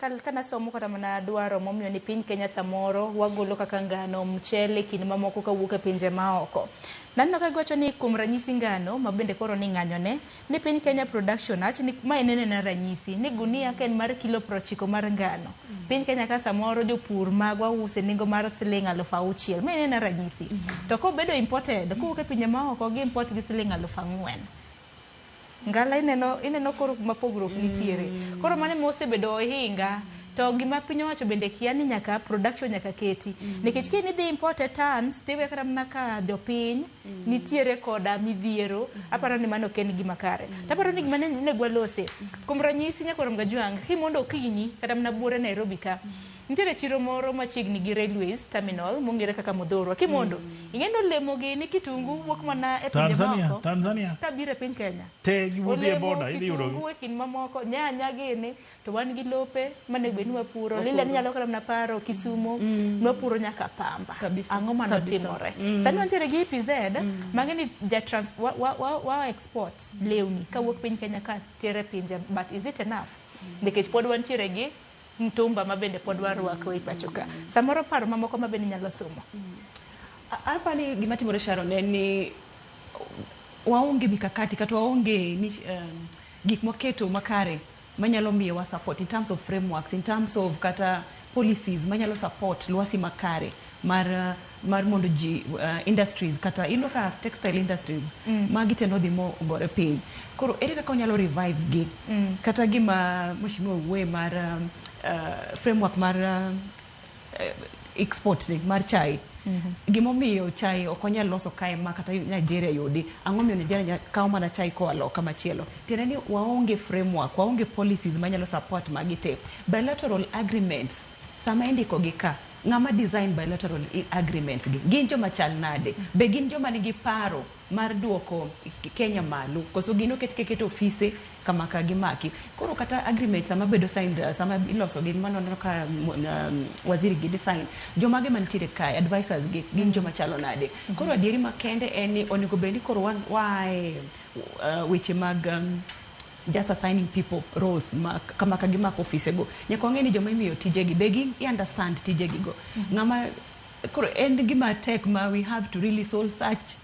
Kanasomo kata mana dwaro momiyo ni piny Kenya samoro wagolo kaka ngano, mchele kind mamoko kawuok e pinje maoko. Naneno ka giwacho ni kuom ranyisi ngano ma bende koro ni ng'anyone ni piny Kenya production ach ni ma en enena ranyisi ni gunia ka en mar kilo 90 mar ngano. Piny Kenya ka samoro jopur magwa use nengo mar siling 6,000. Ma en enena ranyisi. To kobedo imported kowuok e pinje maoko gi import gi siling 4,000. Ngala ineno koro kuma pogruok nitiere. Koro mano ema osebedo ohinga. To gima piny owacho bende kia ni nyaka production nyaka keti. Nikech ka in idhi import e tons tiwe kata mana ka jopiny nitiere koda midhiero, aparo ni mano ok en gima kare. To aparo ni gima onego walose. Kuom ranyisi nyakwar Mgajwang', kimondo okinyi kata mana buore Nairobi ka, nitiere chiro moro machiegni gi Railways Terminal mong'ere kaka Muthurwa. Kimondo, ing'e ni olemo gini kitungu wuok mana e pinje Tanzania, maoko. Tanzania. Kabiro e piny Kenya. Te giwuodhi e Olemo, border idhi yudogi. kitungu e kind mamoko, nyanya gini, to wan gi lope manego bed ni wapuro. Lilian inyalo kata mana paro Kisumo, nwapuro nyaka pamba. Kabisa, Ang'o mano kabisa. timore? Sani wantiere gi EPZ, mang'e ni ja trans, wa export lewni kawuok piny Kenya ka tere pinje, but is it enough? Nikech pod wantiere gi mtumba ma bende pod warwako e pacho ka. Samoro paro mamoko ma bende inyalo somo. Aparo ni gima timore Sharon en ni waonge mikakati kata waonge ni, gik mwaketo makare manyalo miyowa support in terms of frameworks, in terms of kata policies manyalo support lwasi makare mar mondo ji industries kata iyudo ka textile industries magi te nodhi mogore piny. Koro ere kaka wanyalo revive gi? Kata gima mheshimiwa wuoye mar framework mar export ni mar chai. Gimomiyo chai ok wanyal loso kae ma kata Nigeria yudi. Ang'o miyo Nigeria kawo mana chai koa loka machielo? Tiende ni waonge framework, waonge policies manyalo support magi te. Bilateral agreements, sama indiko gi ka, ng'ama design bilateral agreements gi, gin joma chal nade? Be gin joma nigi paro mar duoko Kenya malo? Koso gin oket keto ofise kama ka gimaki? Koro kata agreements sama bedo signed, sama iloso gi, mano aneno ka waziri gi design, jomage mantiere kae, advisors gi, gin joma chalo nade? Koro adieri makende en ni onego bed ni koro waae weche mag just assigning people roles ma, kama ka gimako ofise go. Nyaka wang'e ni joma imiyo tijegi, be gi understand tijegi go. Ng'ama koro en gima tek ma we have to really soul search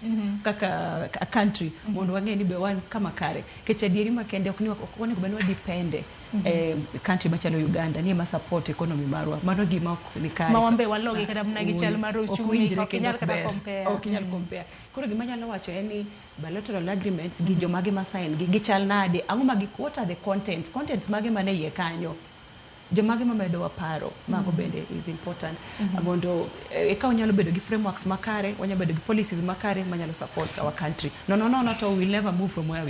kaka a country mondo wang'e ni be wan kama kare. Nikech adieri makende ok ni ok onego bed ni wadepende e country machalo Uganda ni ema support economy marwa. Mano gima ok ni kare. Ma wan be walogi kata mana gi chal mar Ok uchumi, winjre ok kendo inyal ok kata ber. compare. Ok inyal compare. Koro gima anyalo wacho en ni bilateral agreements gi jomage ma sign gi gichal nade? Ang'o ma gi what are the contents? Contents mage mane iye kanyo? Jomage mamedowa paro mago bende is important mondo eka wanyalo bedo gi frameworks makare, wanyalo bedo gi policies makare manyalo support our country. No, no, no, no, to we'll never move from where we